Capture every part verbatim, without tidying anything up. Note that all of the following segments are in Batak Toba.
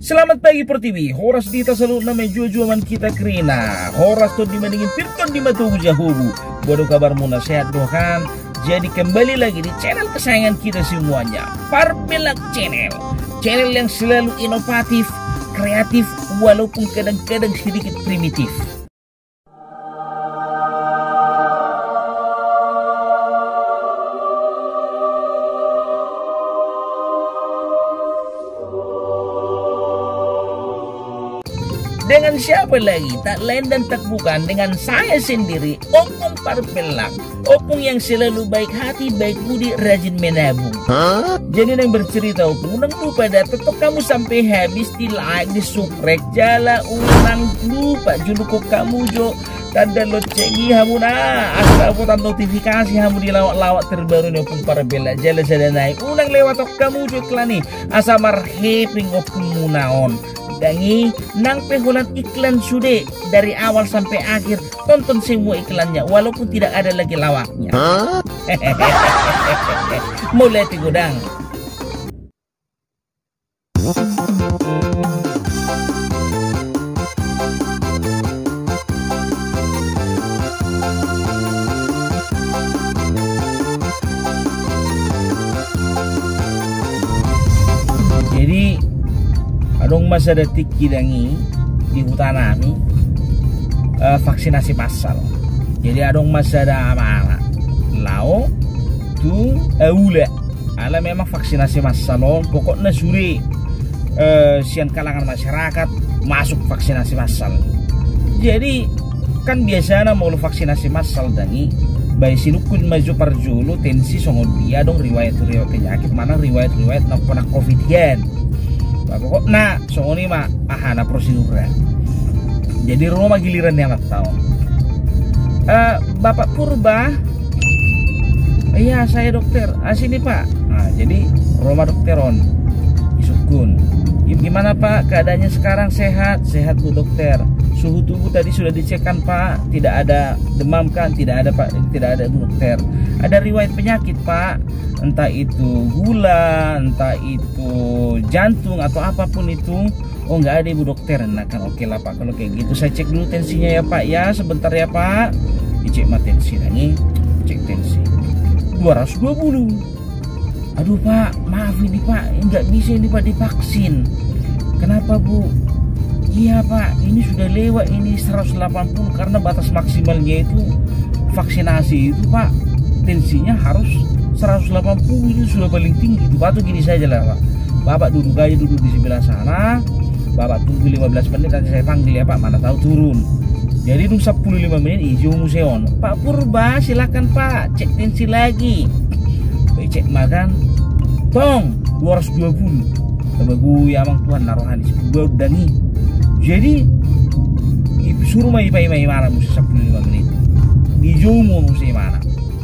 Selamat pagi Pertiwi, horas di hita saluhutna ma, jua-jua ma hita kerina. Horas tondi madingin, pir tondi matogu, jahobu. Boha do kabarmuna, sehat do kan? Jadi kembali lagi di channel kesayangan kita semuanya, Parbelak Channel. Channel yang selalu inovatif, kreatif, walaupun kadang-kadang sedikit primitif. Dengan siapa lagi? Tak lain dan tak bukan dengan saya sendiri, Ompung Parbelak. Ompung yang selalu baik hati, baik budi, rajin menabung. Jadi naeng bercerita, Ompung, unang lupa da, tonton hamu sampe habis, di like, di subscribe, jala unang lupa julukhon hamu jo tanda lonceng i hamuna, asa dapotan notifikasi hamu di lawak-lawak terbaru ni Ompung Parbelak. Jala sada nai, unang lewathon hamu jo iklan i, asa marhepeng ompungmuna on. Dang i, nang pe holan iklan sude dari awal sampai akhir, tonton semua iklannya, walaupun tidak ada lagi lawaknya. Mauliate godang. Jadi adong ma sada tingki dang i di huta nami, eh, vaksinasi massal. Jadi adong ma sada amang na laho tu aula. Ala memang vaksinasi massal on, pokokna sude, eh, sian kalangan masyarakat masuk vaksinasi massal. Jadi kan biasana molo vaksinasi massal dang i, baen sinungkun ma jo parjolo tensi songon dia adong riwayat-riwayat penyakit manang riwayat-riwayat na pernah covid hian. Bah, pokokna songon i ma ahana prosedurna. Jadi ro ma giliran ni amanta on. Eh, Bapak Purba? Iya, saya dokter. Ah, sini, Pak. Nah, jadi ro ma dokter on. Disungkun. Gimana, Pak, keadaannya sekarang? Sehat? Sehat, Bu Dokter. Suhu tubuh tadi sudah dicek kan, Pak? Tidak ada demam kan? Tidak ada, Pak. Tidak ada, Bu Dokter. Ada riwayat penyakit, Pak? Entah itu gula, entah itu jantung atau apapun itu. Oh, nggak ada, Ibu Dokter. Nah, kan oke lah, Pak, kalau kayak gitu. Saya cek dulu tensinya ya, Pak, ya. Sebentar ya, Pak. Dicek ma tensi dang i. Cek tensi. Dua ratus dua puluh. Aduh, Pak, maaf ini, Pak. Nggak bisa ini, Pak, divaksin. Kenapa, Bu? Iya, Pak, ini sudah lewat ini seratus delapan puluh karena batas maksimalnya itu vaksinasi itu, Pak, tensinya harus seratus delapan puluh, itu sudah paling tinggi. Itu, Pak, tuh gini saja lah, Pak. Bapak duduk aja dulu di sebelah sana. Bapak tunggu lima belas menit, nanti saya panggil ya, Pak, mana tahu turun. Jadi dung sampulu lima menit, ijou muse on. Pak Purba, silakan, Pak, cek tensi lagi. Baen cek ma kan. Tong, dua ratus dua puluh. Taba, gui amang, Tuhan na rohani si Purba dang i. Jadi i, suru ma ipaima-imana muse sampulu lima menit. Dijou muse imana.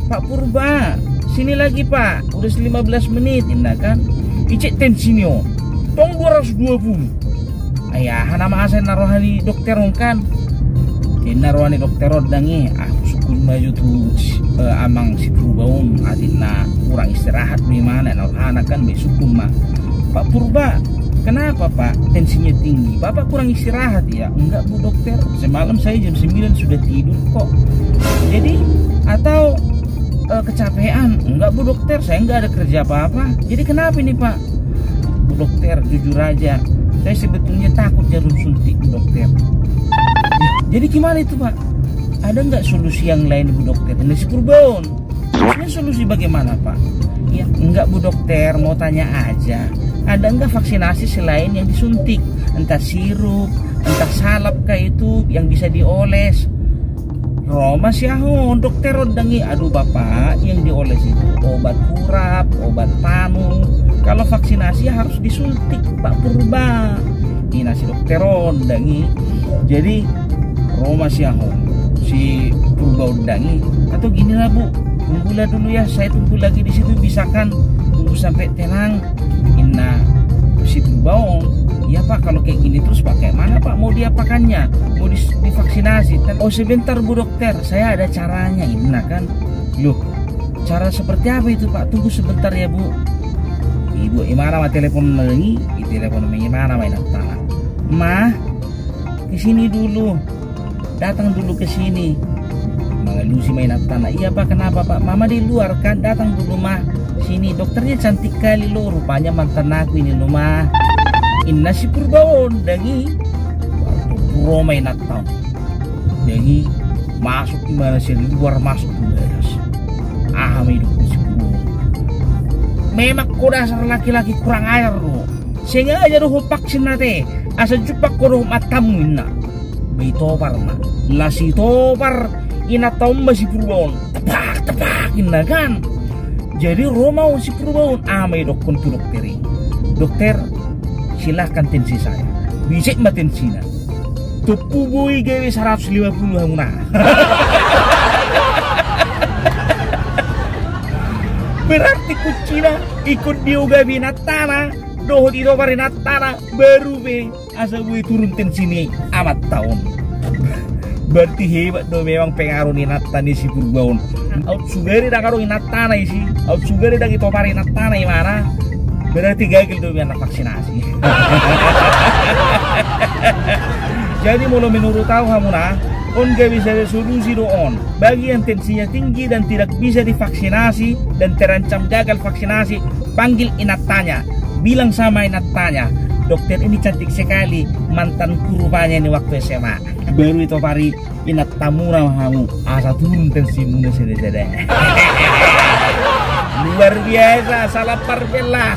Pak Purba, sini lagi, Pak. Udah lima belas menit, inna kan. Icek tensi ni on. Tong dua ratus dua puluh. Ai aha nama asa na roha ni dokter on kan. Inna roha ni dokter on dang i, ah, sungkun ma jo tu, eh, amang si Purba on, atik na kurang istirahat do imana, na rohana kan, baen sungkun ma. Pak Purba, kenapa, Pak, tensinya tinggi? Bapak kurang istirahat ya? Enggak, Bu Dokter, semalam saya jam sembilan sudah tidur kok. Jadi, atau, eh, kecapean? Enggak, Bu Dokter, saya enggak ada kerja apa-apa. Jadi kenapa ini, Pak? Bu Dokter, jujur aja, saya sebetulnya takut jarum suntik, Bu Dokter. Jadi gimana itu, Pak? Ada nggak solusi yang lain, Bu Dokter? Ini si Purba on. Ini solusi bagaimana, Pak? Ya, enggak, Bu Dokter, mau tanya aja. Ada enggak vaksinasi selain yang disuntik? Entah sirup, entah salep kah itu yang bisa dioles? Ro ma si aha on, dokter on dang i, aduh, Bapak, yang dioles itu obat kurap, obat panu. Kalau vaksinasi harus disuntik, Pak Purba. Inna si dokter on dang i. Jadi ro ma si aha on, si Purba on dang i. Atau gini lah, Bu, tunggulah dulu ya, saya tunggu lagi di situ, bisa kan? Tunggu sampai tenang. Inna si Purba on. Iya, Pak, kalau kayak gini terus, Pak, kayak mana, Pak, mau diapakannya? Mau dis-, divaksinasi? Oh, sebentar, Bu Dokter, saya ada caranya, inna kan. Loh, cara seperti apa itu, Pak? Tunggu sebentar ya, Bu. Ibuat imana ma telepon na dang i, itelepon ma imana ma inantana. Ma, ke sini dulu. Datang dulu ke sini. Mangalusi ma inantana. Iya, Pak, kenapa, Pak? Mama di luar, kan? Datang dulu, Ma. Sini, dokternya cantik kali, lo. Rupanya mantan aku ini, lo, Ma. Inna si Purba on, dang i. Ro ma inantana. Dang i, masuk imana sian luar, masuk tu bagas. Aha ma idokkon si Purba on? Memang ho dasar laki-laki kurang ajar do. Sengaja do hupaksin ate, asa jumpang ho dohot mantanmu, inna. Ba itopar ma. Las itopar inanta on ma si Purba on. Tepak, tepak, inna, kan. Jadi ro ma on si Purba on, aha ma idokkon tu dokter i? Dokter, silakan tensi saya. Dicek ma tensina. Tompu boi gabe saratus lima puluh hamuna. Berarti kuncina ingkon diogapi inantana dohot itopar inantana, baru pe asa boi turun tensi ni amanta on. Berarti hebat do memang pengaruh ni inanta ni si Purba on. Aut sugari dang adong inantana isi, aut sugari dang itopar inantana imana, berarti gagal do memang na vaksinasi. Jadi molo menurut au hamuna, on gabe sada solusi do on. Bagi yang tensinya tinggi dan tidak bisa divaksinasi dan terancam gagal vaksinasi, panggil inantanya. Bilang sama inantanya, "Dokter ini cantik sekali, mantanku rupanya ini waktu S M A." Baru itopari inantamuna ma hamu, asa turun tensimuna sada-sada. Luar biasa, salam parpella.